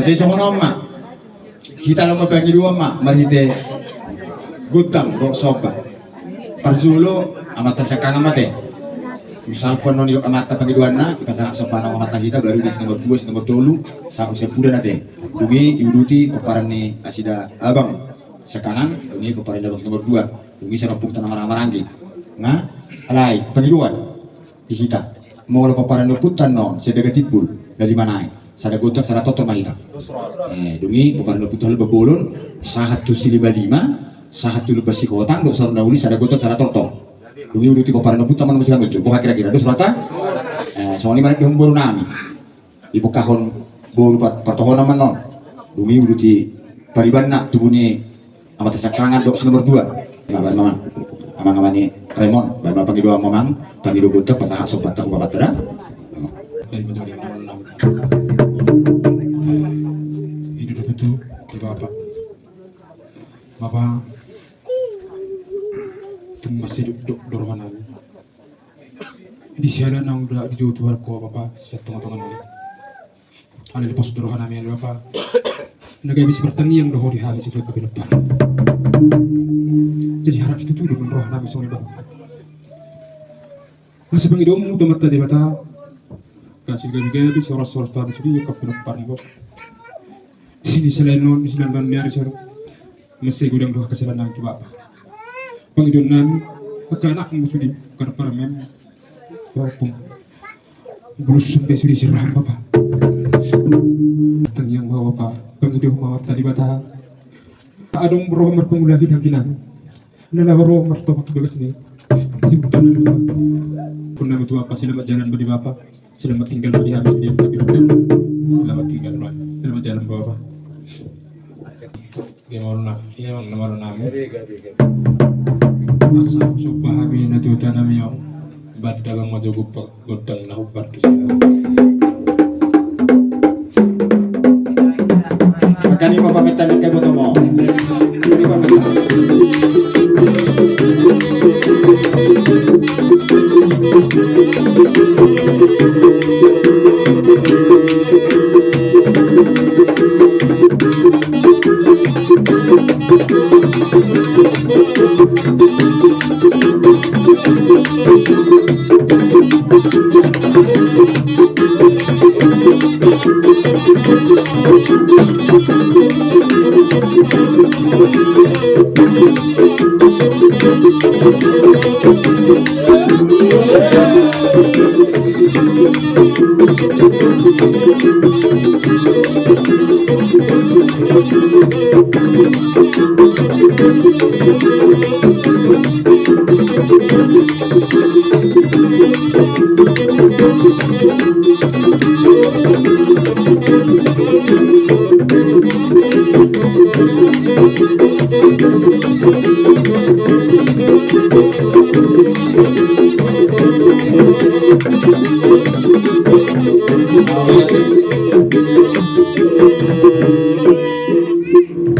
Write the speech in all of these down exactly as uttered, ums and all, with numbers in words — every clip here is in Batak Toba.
Jadi songon on ma. Hita laho mampangidoan ma marhite gondang dohot somba. Parjolo amanta siangkangan ma te. Misalpun non didok amanta pangidoanna, dipasahat sombana amanta hita, baru di si nomor dua, si nomor tolu, sahat sian puda na te. Dung i diuduti pomparan ni nasida abang siangkangan, dung i pomparan ni abang si nomor dua. Dung i sian ompunta na marhahamaranggi. Nga, alai pangidoan di hita. Molo pomparan ni ompunta annon, Siandaga Timbul, na lima nai. Sada gondang, sada tortor ma hita. Eh, dung i pomparan ni ompunta Lumban Bolon, sahat tu Silimalima, sahat tu Lumban Sihotang, dohot saur na uli, sada gondang, sada tortor. Dung i uduti pomparan ni ompunta ma na muse hami tu. Boha kira-kira, dos rohanta? Eh, songon i ma di boru nami. Dibokkahon boru par-, partohonan ma annon. Dung i uduti paribanna tubu ni amanta siangkangan dohot si nomor dua. Ima baen ma amang. Amang, amang ni Raymond, baen ma pangidoan amang, pangido gondang pasahat sombanta tu bapanta da. Baik, baik, baik. Ini dulu tu, di bapa. Bapa. Tung mansai dok, dok, do roha nami. Di siala naung dok dijou Tuhan ho bapa, sian tonga-tonga nami. Alai dipos do roha nami ale bapa. Na gabe sipartangiang do ho di hami sian hami na pinompar. Jadi harap situtu do roha nami songon i bapa. Asa pangidoanmu tu Amanta Debata. Kasih gabe-gabe, soras-soras tu hami sude angka pinomparmu bapa. Di sini selain non, di sini non dari sana. Mansai godang do angka siala nami tu bapa. Pangidoan nami, angka anakmu sude, angka na parumaenmu. Bapa. Bulus sampe sude siraham bapa. Tangiang ma bapa. Pangidoan ma Amanta Debata. Adong roha marpangula hita hangkinan. Na laho ro martopot tu bagas ni. Sibutan. Pun nama tu bapa, selamat jalan bagi bapa. Selamat tinggal bagi habis dia. Selamat tinggal, Pak. Selamat jalan, Bapak. Dia mau nak, dia mau nama nama. Masa usah pahami nanti udah nami om. Bat dagang maju gubek. Gondang na hubar tu sila. Angka i ma paminta ni kebotomo. Angka i ma paminta.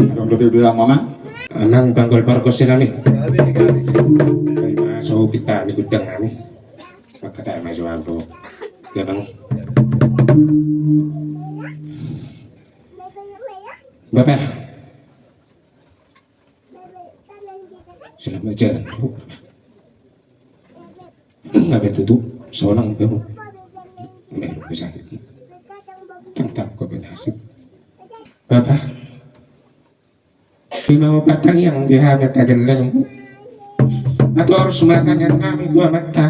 Adong dope uduti amang. Amang panggol parkos nami. Ima so kita ni gudang nami. Makata ma so ambo. Ya bang. Bapa. Selamat jalan. Nga be tutu sonang be ho. Melu ke sakit. Tang tang ko be nasib. Bapa. Ima ho partangiang di hami angka gellengmu. Ator ma tangiang nami tu Amanta.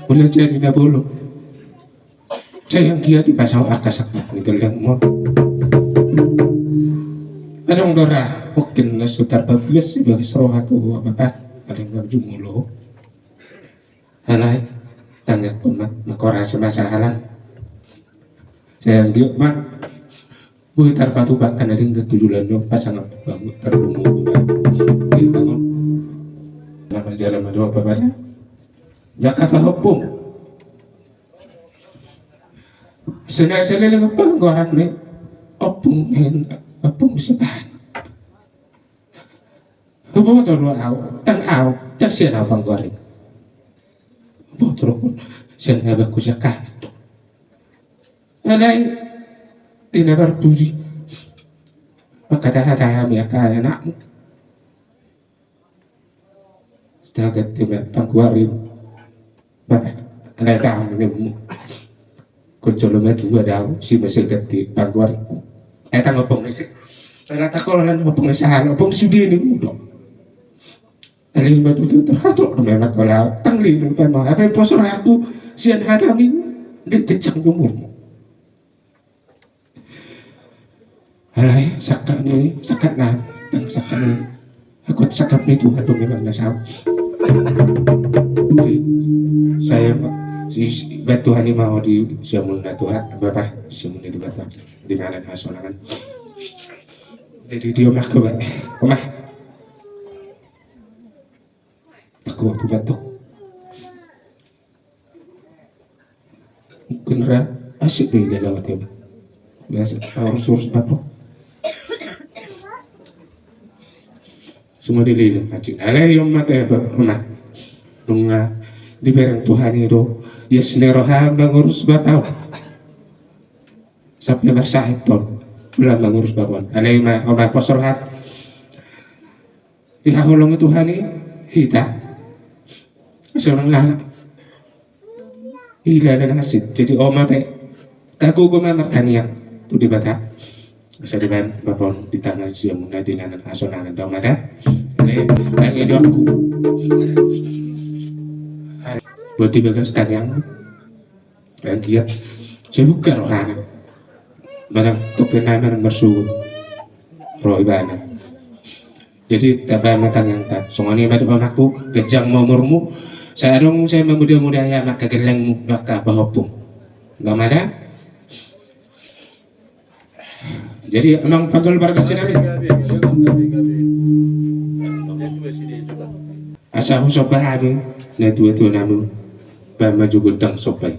Molo jadi na bolon. Sai anggiat dipasaut angka sangkap ni gellengmu. Adong do ra mungkin na so tarbagas di bagas roha tu ho Bapa. Adong na jumolo. Alai tangiangkon ma, mangkorasi ma sahala. Sai anggiat ma boi tarpatupa angka na denggan tu joloan on, pasangaphon hamu tarlumobi ma. Nama jalan ma dohot Bapa da. Jaka pahompung. Sena selele panggoaran ni ompung, ompung sepahan. Huboto do au, tang au, tang sian au panggoaran. Huboto do sian na baen hu sian kanan do. Alai di na parpudi. Mangkatahata hami angka anakmu. Taganti ma panggoarmu. Bah, alai tahu ni mu. Konsolo ma tu ada si masa ganti panggoarmu. Eh, tang ompung ni si. Ala takolan ompung ni sahala, ompung sude ni mu do. Alai ma tutu terhatok do memang kola. Tang ni mu pama. Apa yang posor aku sian hata mi. Di kencang umurmu. Alai, sangkap ni, sangkap na, tang sangkap ni. Aku sangkap ni Tuhan do memang na saut. Saya, si, si, buat Tuhan ni mau di siamun na Tuhan, Bapa, di siamun ni di Bapa, di ngaran hasonangan. Jadi dia mah ke, Bapa. Omah. Aku, aku batuk. Mungkin ra asik do i da lawat i. Biasa urus-urus batuk. Semua dililin hacin. Alai i on ma te ba, pernah. Nunga dibereng Tuhan i do. Ias ni roha mangurus bapak. Sampe marsahit on. Ula mangurus bapak on. Alai ma, oma kos roha. Dihaholongi Tuhan i hita. Seorang anak. Ila dan hasil. Jadi oma pe. Tagogo ma martangiang tu Debata. Asa dibaen bapa on di tangan siamun na di ngaran hasonangan da, oma da. Alai, alai doaku. Buat di bagas tangiang. Anggiat sai buka rohana. Manang tope na manang marsuhut ro ibana. Jadi taba ma tangiangta. Songon i ma dohononku, ganjang ma umurmu. Sai adong sai mamuda-muda i ma angka gellengmu, angka pahompum. Ba ma da. Jadi amang panggalubar kasi nami. Asa husomba hami natua-tua nami. Ba ma jo gondang somba i.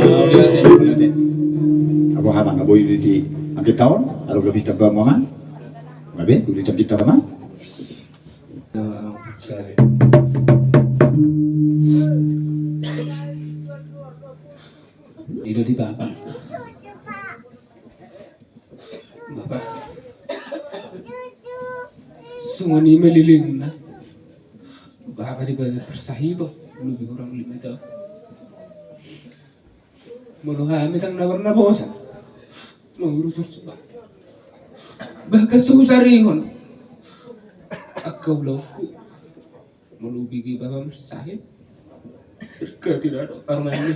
Mauliate, mauliate. Apo hata nga boi di angka taon, alo lobi tamba mongan. Ngabe, uli tamba tamba. Ido di bapa. Bapa. Songon i ma lelengna. Bapa di bapa persahito, lebih kurang lima tahun. Molo hami tang na marnaposa. Mangurus ba. Bahkan so husarihon angka ulaonku. Molo bege bapa marsahit, berkati do parumaenmi.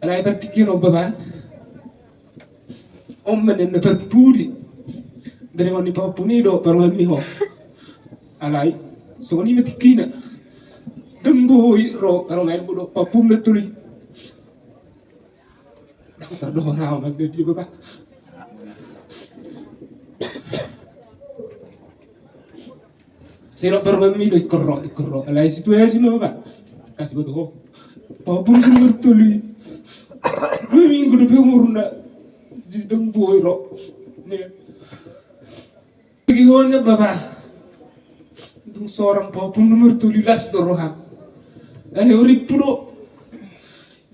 Alai partingkian on bapa, on ma nian na parpudi berengon ni pahompumi dohot parumaenmi ho. Alai songon i ma tingkina. Ndang boi ro parumaenmu dohot pahompum na tolu i. Ndang tardohot au ma dia bapa. Sai ro parumaenmi do ingkon ro, ingkon ro. Alai situasi ma bapa. Kasi batu ho. Pahompum na tolu i. Dua minggu dope umurna. Jadi ndang boi ro. Nia. Bege ho nian bapa. Dung sorang pahompum na martolu i las do roham. Alai urippu do.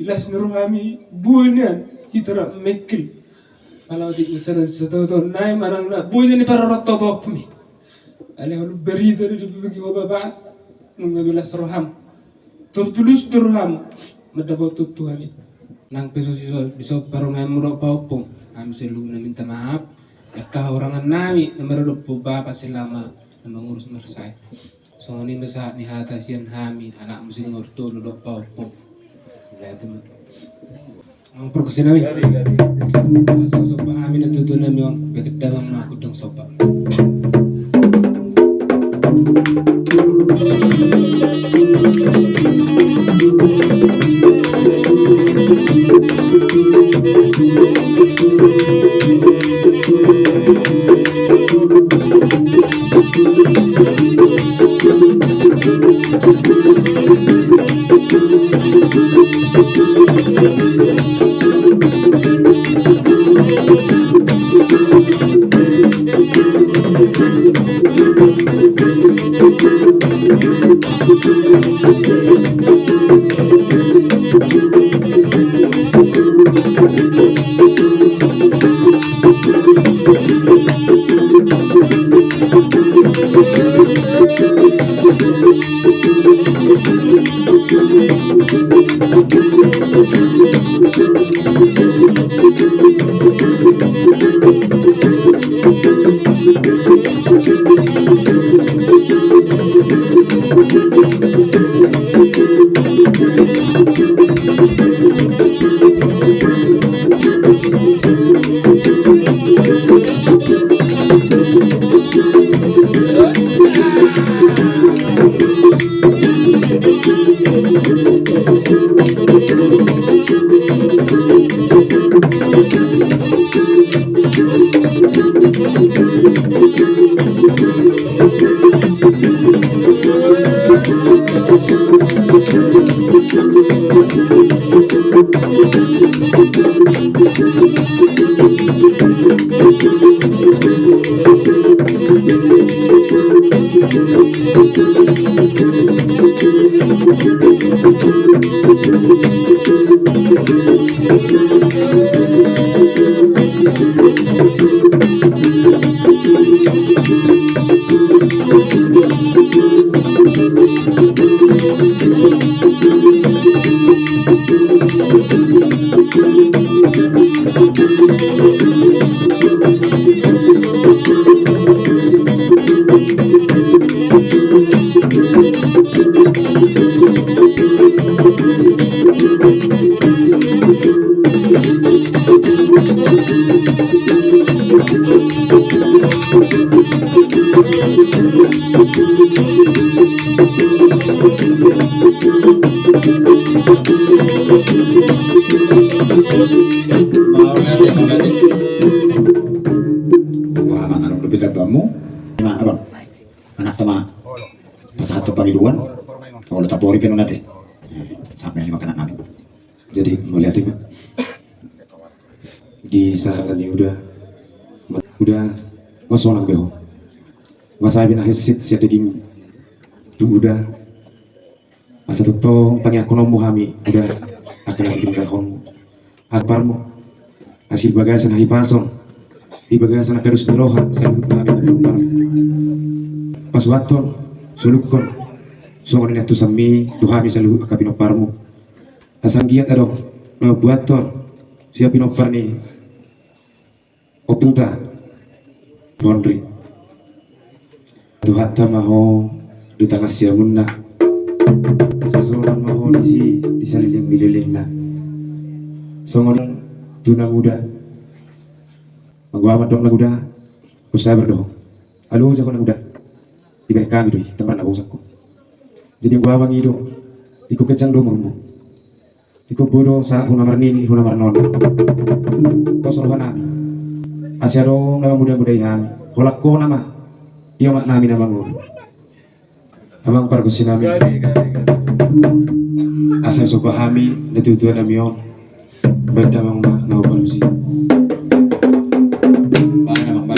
Las ni rohami boi nian hita na mengkel. Ala otik na sada sataon nai manang na boi nian diparorot ho pahompumi. Alai olo barita do dibege ho bapa. Nunga do las roham. Tortulus do roham mandapothon Tuhan i. Nang pe so sisol di son parumaenmu dohot pahompum, hami saluhutna minta maaf. Angka hahurangan nami na maradophon bapa selama na mangurus marsahit. Songon i ma sahat ni hata sian hami anakmu si nomor tolu dohot pahompum. Mauliate ma. Anggo pargonsi nami. Asa somba hami na tutu nami on, bahen damang ma gondang somba. Wah, mangan dulu pita bamu. Nah, abang. Anak tama. Pasahat tu pangiduan. Kalau tapori pe nunate. Sampai ini makanan nami. Jadi mauliate ma. Di sahala ni uda, uda masonang be ho. Masabi na hesit sian daging tu uda. Asa tongtong tangiangkononmu hami uda, angka na ditinggalhon. Haparmu. Asi di bagasan hahipason. Di bagasan angka dos ni roha saluhut hami angka pinomparmu. Pasuanhon, solukhon. Songon i na tu sami tu hami saluhut angka pinomparmu. Asa anggiat adong Buaton sian pinompar ni ompunta Henry. Tuhanta ma ho di tangan siamunna. Sasonang ma ho disi di saleleng ni lelengna. Songon i tu namuda. Anggo ahu mandok namuda, husabar do ho. Alu jago namuda. Dibahen hami do i, tambar na bosak ho. Jadi anggo ahu mangido, ingkon kencang do umurmu. Ingkon boi do sahat hu na marnini, hu na marnono. Pos rohanami. Asa adong na mamudamudai hami. Holan ho nama. Ia omak nami na mangolu. Amang pargonsinami. Asa somba hami na tuatua nami on. Baen damang ma na hupalusi. Baen damang ma.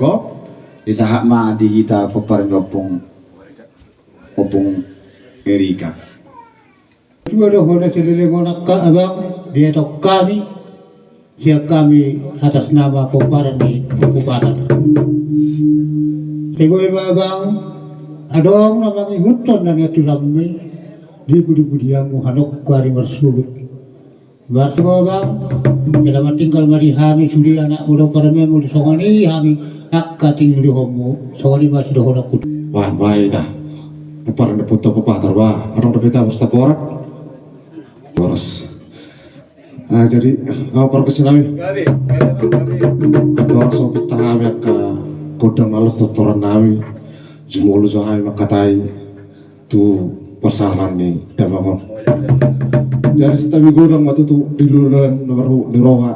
Ko, disahat ma di hita pomparan ni ompung, ompung Erika. Tua do hona saleleng on angka abang, dietong hami, sian hami atas nama pomparan ni Ompu Patar. Sai boi ma abang, adong na mangihuthon na nian tu lambei, di pudipudianmu hanok ari marsuhut. Berarti ho abang, selamat tinggal ma di hami sude anak molo paramemu, songon i hami angka tinindihonmu, songon i ma sidohononku. Wah, baik dah. Pomparan ni Ompu Patar, wah, adong dope hita boras taborat. Boras. Ah, jadi, ah, parkesi nami. Andorang so pinta hami angka gondang na loas tortoran nami, jumolo jo hami mangkatai tu parsahalan ni damang on. Jadi santabi godang ma tutu di luluan na marhut ni roha.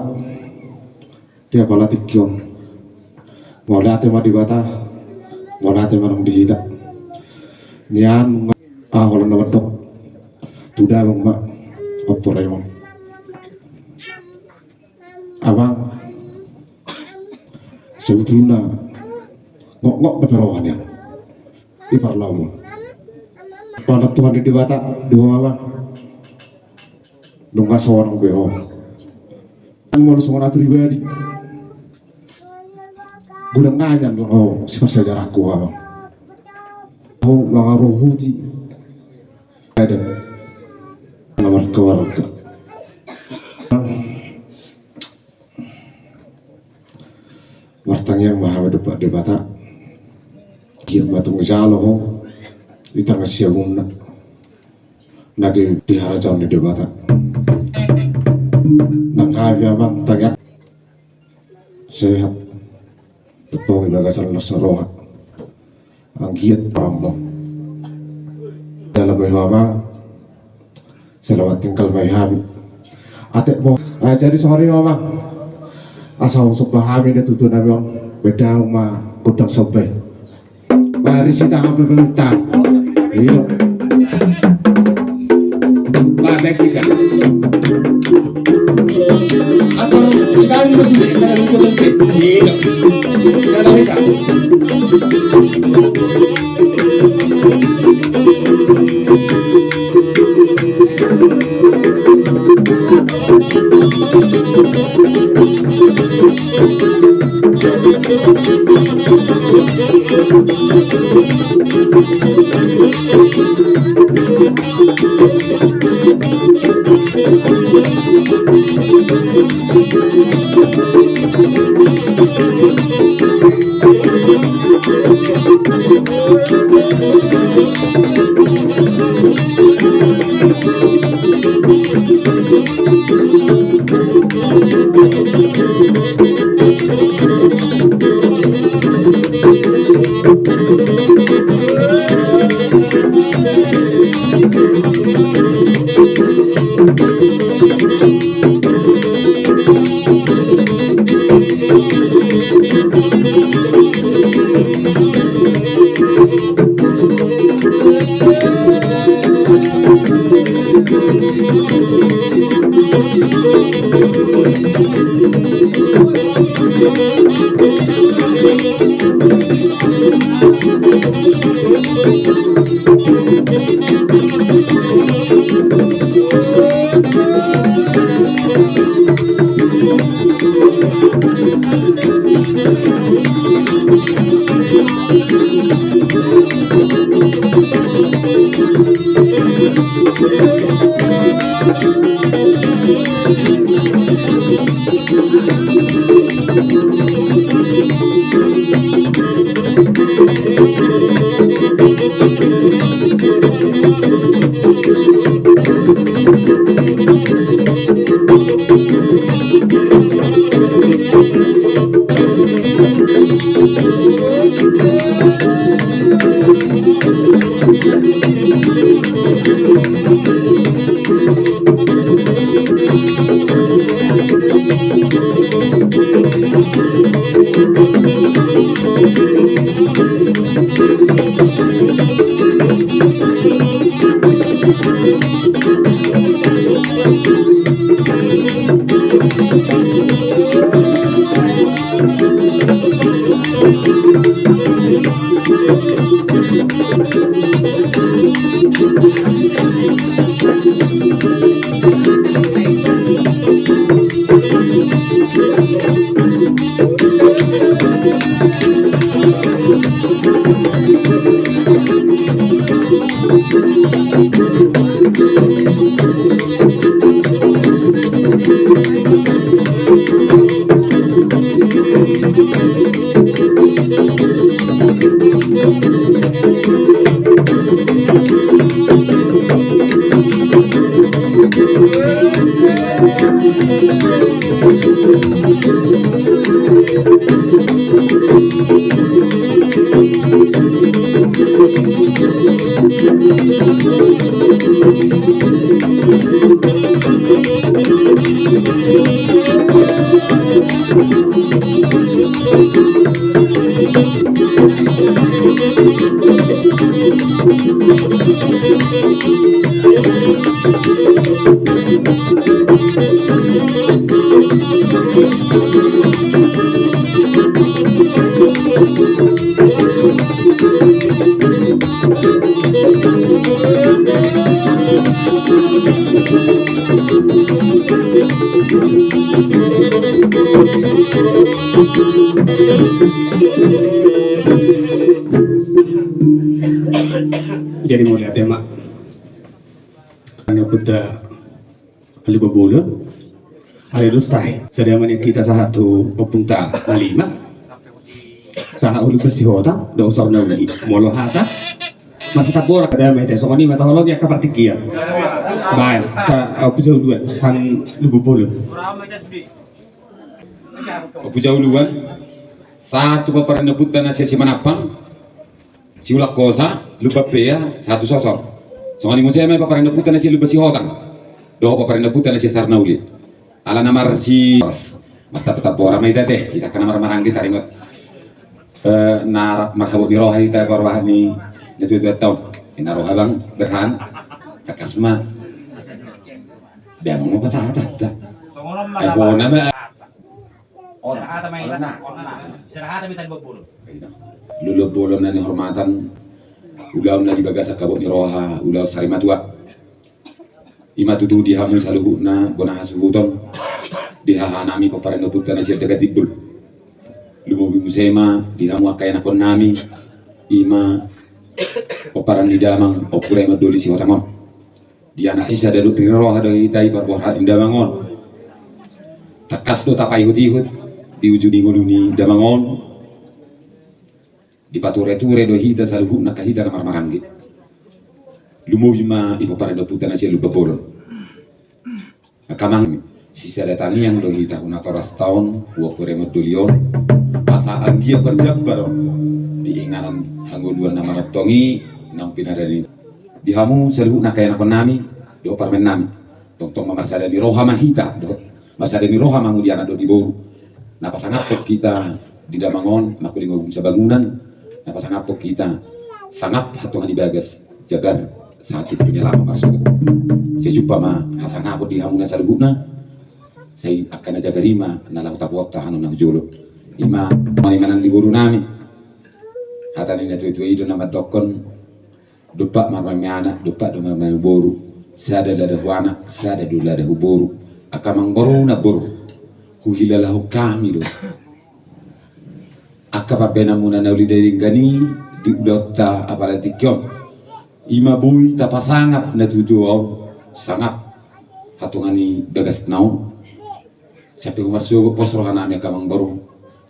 Di apala tingki on. Mauliate ma Debata, mauliate ma nang di hita. Nian ma, ah, holan na mandok tu damang ma, Ompu Raymond. Amang, sebetulna ngokngok dope roha nian. Di parlamu. Panat Tuhan di Debata, di ho amang. Nunga sonang be ho. Molo songon au pribadi, godang na nian ho sipasajarangku amang. Ho mangaruhuti adat na markeluarga. Martangiang ma hami dompak Debata. Giat ma tung jalo ho di tangan siamunna. Nagi di harajaon ni Debata. Nang hami amang tangiang sehat. Tongtong di bagasan las ni roha. Anggiat parang mo. Dalam mai ho amang. Selamat tinggal mai hami. Atek mo. Ah, jadi songon i amang. Asa husomba hami da tutu nami on. Beda ma gondang somba i. Mari sita hami berita. Iyo. Baik kita. Atau kita musik kita musik. Iyo. Kita kita. Jadi mauliate ma. Hanya puta Lupa bolon. Ari dos tahe. Sada ma nian hita sahat tu ompunta na lima. Sahat tu Lupa Sihotang, dohot Sarnauli. Molo hata masih taborak, ada ma hita. Songon i ma taholongi angka partingkian. Baik, ta, Ompu Jauluan, hang Lupa bolon. Ompu Jauluan. Sahat tu pomparan ni ompunta na sian Simanampang. Siulak hosa, Lumban Pea, sahat tu Sosor. Songon i muse ma i pomparan ni ompunta na sian Lumban Sihotang. Dohot pomparan ni ompunta na sian Sarnauli. Ala na marsi, masa tetap bora ma hita te, hita angka na marmaranggi taringot. Eh, na rap marhabot ni roha hita, parbahat ni na tuatua taon. Ina roha bang, berhan. Takas ma. Dia mau pasahat hata. Ai hona ma. Sirahata ma hita. Sirahata ma hita Lupa bolon. Lupa bolon na nihormatan, ulaon na di bagasan habot ni roha, ulaon sari matua. I ma tutu di hamu saluhutna bona hasuhuton, di hahanami pomparan ni ompunta na sian Dagatimbul. Lumobi muse ma di hamu angka ianakhonnami, i ma pomparan ni damang Ompu Raymond Doli Sihotang on. Di anak sisada ni roha do hita i parborhat ni damang on. Tangkas do tapaihutihut di uju ni ngolu ni damang on. Dipatureture do hita saluhutna angka hita na marmaranggi. Lumobi ma i pomparan ni ompunta na sian Lumban Bolon. Angka amang, sisada tangiang do hita tu natorasta on, tu Ompu Raymond Doli on. Asa anggiat parjambar on di inganan hangoluan na manongtong i, naung pinadari. Di hamu saluhutna angka ianakhonnami dohot parumaennami. Tongtong ma marsada ni roha ma hita dohot marsada ni roha ma muli anak dohot boru. Na pasangaphon hita di damang on, mangkuling ogung sabangunan. Na pasangaphon hita sangap hatonga ni bagas, jagar sahat tu ni laho marsogot. Sai jumpa ma hasangapon di hamu na saluhutna. Sai angka na jagar i ma na laho tapotta hano na hujolo. I ma manang di borunami. Hata ni na tuatua i do na mandokkon. Dompak marmain anak, dompak do marmain boru. Sada lada hu anak, sada do lada hu boru. Angka amang boru na boru, huhilalahon hami do angka pambahenanmuna na uli denggan i di ulaonta apala tingki on. I ma boi tapasangap na tuatua on, sangap hatonga ni bagasna on. Sampe humarsogot pos rohanami angka amang boru,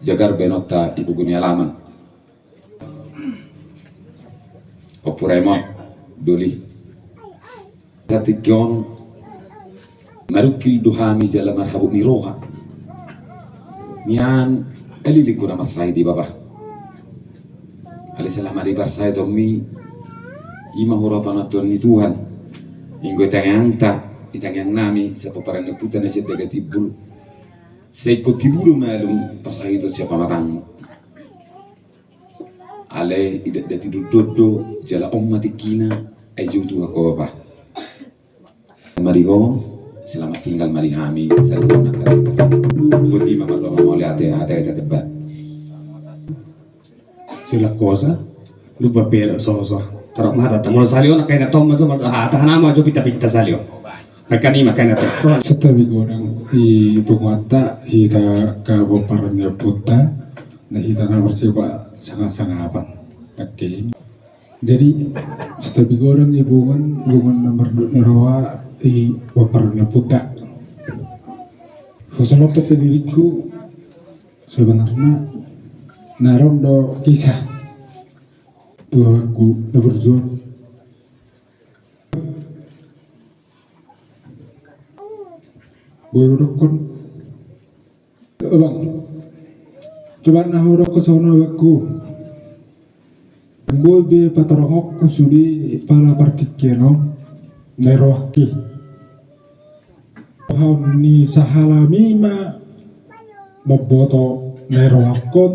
jagar bahenonta di pogu ni alaman. Ompu Raymond Doli. Saat tingki on marungkil do hami jala marhabot ni roha. Nian elilingku na marsahit i bapa. Alai selama diparsahitonmi, i ma huroha panonton ni Tuhan. Inggo i tangiangta, i tangiangnami, sian pomparan ni ompunta na sian Dagatimbul. Sai ingkon tibu do malum parsahiton sian pamatangmu. Alai idatdat i dondon do, jala on ma tingkina, ai jou Tuhan ho bapa. Ma di ho, selamat tinggal ma di hami, saluhutna hami. Boti ma mardomu mauliate, hata hita tebbat. Siulak hosa, Lumban Pea, Sosor. Tarap ma hata, molo sahali on angka ianakhon ma jo, hata hanami ma jo pintapinta sahali on. Makani, makani tu. Santabi godang di punguanta, hita angka pomparan ni ompunta, na hita na marsipasangapangapan. Oke. Jadi santabi godang di punguan, punguan na marhabot ni roha di pomparan ni ompunta. Husolhot tu diringku, sebenarna na ro do kisah tu amangku na berjuang. Boi hudokkon. Bang. Coba na hudokkon songon on, amangku. Boi be patorangonku sude pala partingkian on na i rohangki. Roha ni sahalami ma mamboto na i rohangkon.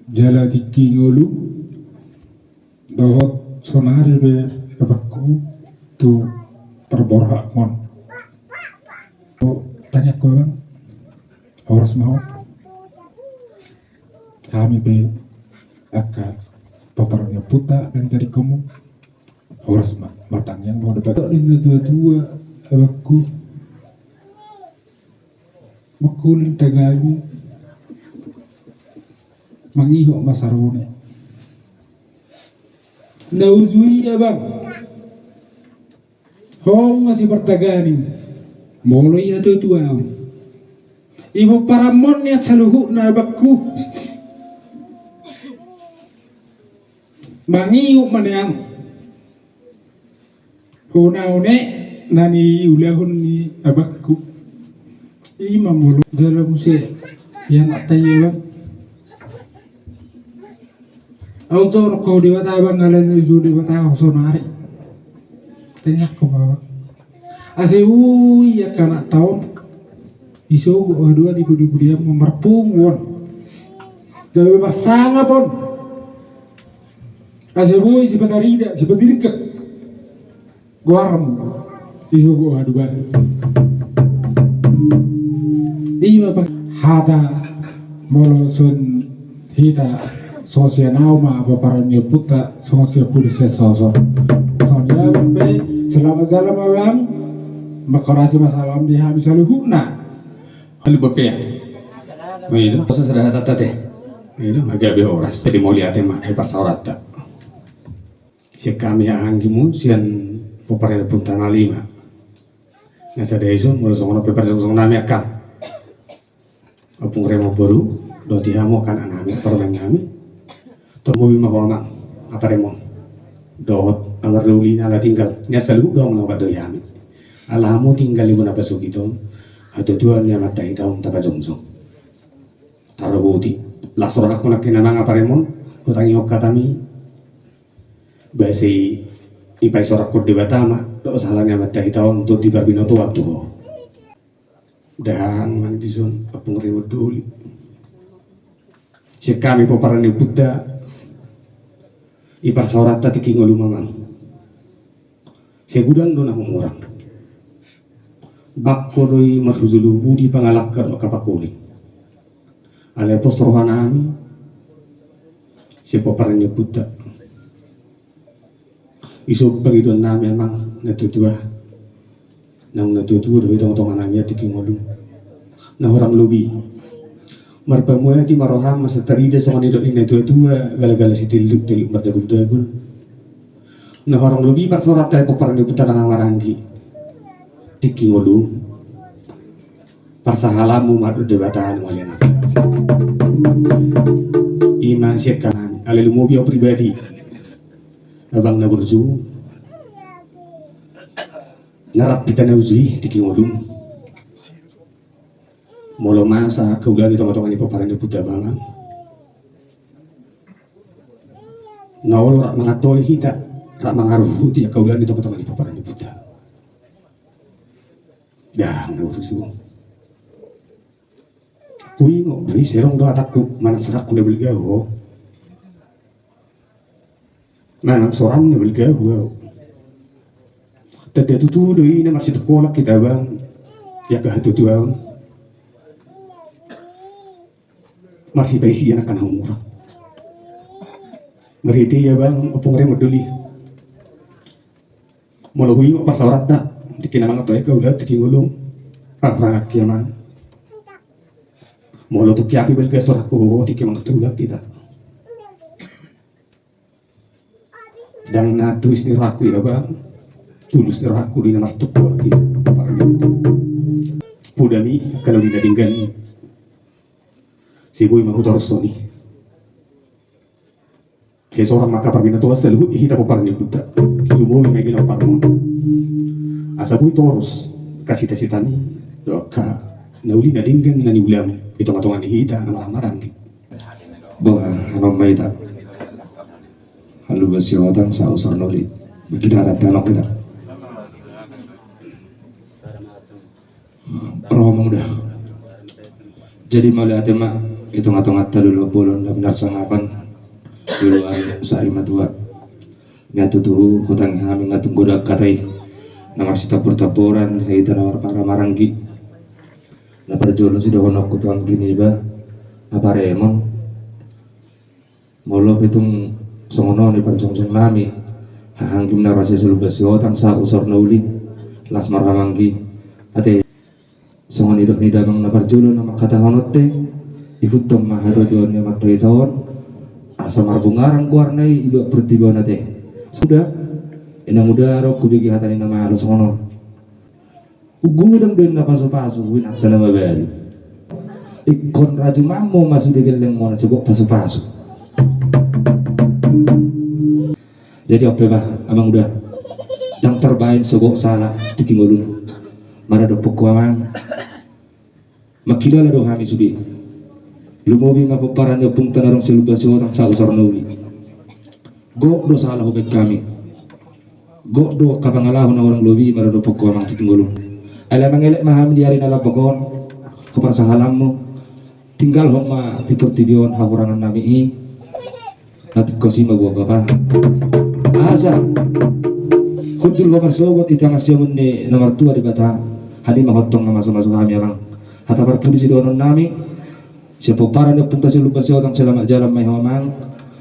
Jala tingki ngolu dohot sonari be abangku tu parborhatmon. Tangiangku abang, horas ma ho. Hami pe angka pomparan ni ompunta na di tadingkonmu, horas ma martangiang ma ho. Dapot ni na tua-tua abangku. Mangkuling tagami mangihut ma sarone. Na uju i abang, ho ma sipartaganing molo i tua-tua on. I pomparanmon nian saluhutna abangku. Mangihut ma nian. Hona one na niulahon ni abangku. I ma molo jala muse ianakhon i abang. Au jonok ho Debata abang, alai na uju Debata ho sonari. Tangiangku ma abang. Asa boi angka anakta on disogot haduan di pudi-pudian ma marpungu on. Gabe marsangap on. Asa boi sipatarida, sipatirgak goarmu disogot haduan. I ma hata molo songon hita, songon sian au ma pomparan ni ompunta, songon sian pudi sian sosor. Songon i abang pe, selamat jalan ma abang. Mangkorasi ma salam di hami saluhutna. Halo bapea. Milo, poso sada hata tate. Milo, gabe horas. Jadi mauliate ma, eh, parsaoranta. Sian hami haha anggimu, sian pomparan ni ompunta na lima. Na sada ison, molo songon on pe parjongjong nami angka Ompung Remon boru, dohot di hamu angka anak nami, parumaen nami. Tarlumobi ma ho amang, Aparemon. Dohot amang Ruli na ala tinggal, nian saluhut do hamu na mandok hami. Ala hamu tinggal di bona pasogit on, hatuatuaon ni amanta hita on tapajongjong. Tarlumobi, las rohangku nangkin amang Aparemon, hutangihon hatami. Boasa i, i paisoranhon Debata ma, dohot sahala ni amanta hita on, tu di parbinotoan tu ho. Dahahang ma dison, Ompung Remon doli. Sian hami pomparan ni ompunta, i parsaoranta tingki ngolu ma amang. Sai godang do na humurang. Bangko do i marhujolo budi pangalangka dohot angka pangkoling. Alai pos roha nami, sian pomparan ni ompunta. Ison pangidoan nami amang, na tuatua. Naung na tuatua do i tongatonga nami tingki ngolu. Na hurang lobi, marpamuati ma roham asa tarida songon nidok ni na tuatua, galagala sitilluk, tilluk mardagulgul. Na hurang lobi parsaoranta i pomparan ni ompunta na marhahamaranggi tingki ngolu. Parsahalammu ma dohot Debata na mauliate. I ma sian hami, alai lumobi au pribadi, abang na burju, na rap hita na uju i tingki ngolu. Molo masa angka ulaon i tongatonga ni pomparan ni ompunta amang, na olo rap manganhoi hita, rap mangaruhuti angka ulaon i tongatonga ni pomparan ni ompunta. Dah, na burju. Huingot do i, sai adong do hatangku, manang sorangku na balga ho. Manang sorangmu na balga ho. Tanda tutu do i na marsitungkolan hita abang, i angka hatuatuaon. Marsipaisian angka na humurang. Marhite i abang, Ompung Remon doli. Molo huingot parsaoranta, tingki na manganhoi angka ulaon tingki ngolu. Ah, hurang angki amang. Molo tung hea pe balga sorangku, tingki manganhoi ulaon hita. Ndang na tulis ni rohangku i abang. Tulus ni rohangku do i na marsitungkolan hita. Poda ma i angka na uli na denggan i. Sai boi ma hutorus songon i. Sai sorang ma angka parbinotoan saluhut i hita pomparan ni ompunta. Lumobi ma i gina parmon. Asa boi torus angka sitasitami dohot angka na uli na denggan na niulam i tongatonga ni hita na marhahamaranggi. Boha, amang ma hita. Saluhutna Sihotang, Sausar Noli. Kita kata tengok kita. Ro, Amang Uda. Jadi mauliate ma, i tonga-tonganta lulu bolon na pinarsangapan, lulu ari sari matua. Nian tutu hutangi hami nga tung godang hata i na marsitampur-tampuran, hita na marpara maranggi. Na parjolo sidohononku tu anggi niba, Amang Paremon. Molo pe tung songon on i parjongjong nami, haha anggim na ro sian Saluhutna Sihotang, Sausar Noli, las marhaha ma anggi. Ate, songon i dok ni damang na parjolo na mangkatahon on te, ihuthon ma hatuatuaon ni amanta hita on, asa marbungaran goarna i di portibi on ate. Suda, inang uda, ro hubege hata ni na malo songon on. Ugu dang do inna pasu-pasu, inanta na mabalu. Ingkon rajumammu ma sude gellengmuna, sogot pasu-pasu. Jadi on pe bah, Amang Uda, dang tarbaen sogot sala tingki ngolum. Maradophonku Amang, mangkilala do hami sude. Lumobi ma pomparan ni ompungta na adong Saluhutna Sihotang, Sausar Noli. Gok do sala hubaen hami. Gok do angka pangalaho na hurang lobi, maradophonku Amang tingki ngolum. Alai mangelek ma hami di ari na lambok on, huparsahalammu. Tinggalhon ma di portibi on hahurangan nami i. Na tingkos i ma buat bapa. Asa hundul ho marsogot i tangan siamun ni na martua Debata. Hami ma hotong na maso-maso hami Amang. Hata parpudi sidohonon nami. Sian pomparan ni ompungta Saluhutna Sihotang, selamat jalan ma i ho Amang.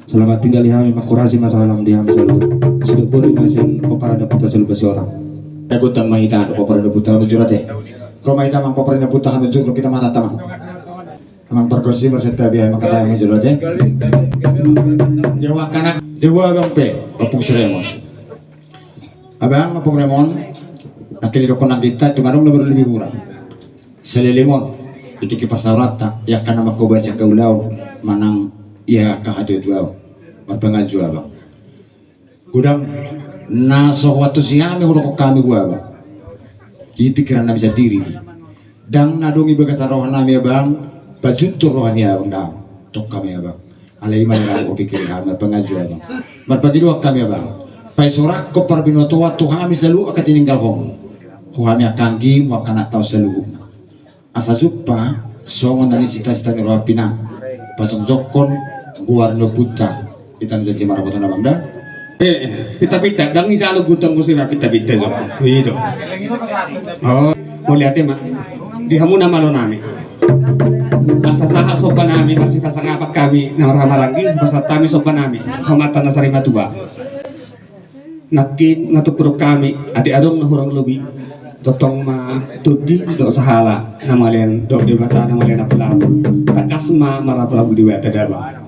Selamat tinggal di hami, mangkorasi ma salam di hami saluhut. Sidok boni ma sian pomparan ni ompungta Saluhutna Sihotang. Tagutan ma hita tu pomparan ni ompungta hanujur ate. Ro ma hita Amang pomparan ni ompungta hanujur, tu hita ma hata Amang. Amang pargonsi marsantabi hami mangkatai hanujur ate. Jawa angka anak, jawa abang pe, Ompung si Remon. Abang, Ompung Remon, nangkin didokkon angginta, tung adong na marlebih kurang. Saleleng on, di tingki parsaoranta, i angka na mangkobasi angka ulaon, manang i angka hatuatuaon. Marpanganju abang. Godang na so huantusi hami, hudokkon hami tu abang. Di pikiran nami sandiri di. Dang na adong i bagasan roha nami abang, pajuntun roha ni abang dang. Tong hami abang. Alai i ma na hupikiri hami, marpanganju abang. Marpangidoan hami abang. Paisurakkon parbinotoan tu hami saluhut angka tininggalhon. Tu hami angka anggim, tu angka anakta on saluhutna. Asa jumpa songon na nisita-sita ni roha pinang. Pajongjongkon goar ni ompunta. Hita na janji marapot on abang da. Eh, pinta-pinta, dang ijalo gutang musira pinta-pinta jo. I do. Oh, mauliate ma. Di hamu na malo nami. Asa sahat somba nami, marsipasangapan hami, na marhamaranggi, pasahat hami somba nami. Ho amanta na sari matua. Nangkin na tungkudon hami, atik adong na hurang lobi. Tongtong ma tondi, dohot sahala, na mangalean, dohot Debata, na mangalean na pelabu. Tangkas ma marapelabu Debata damang.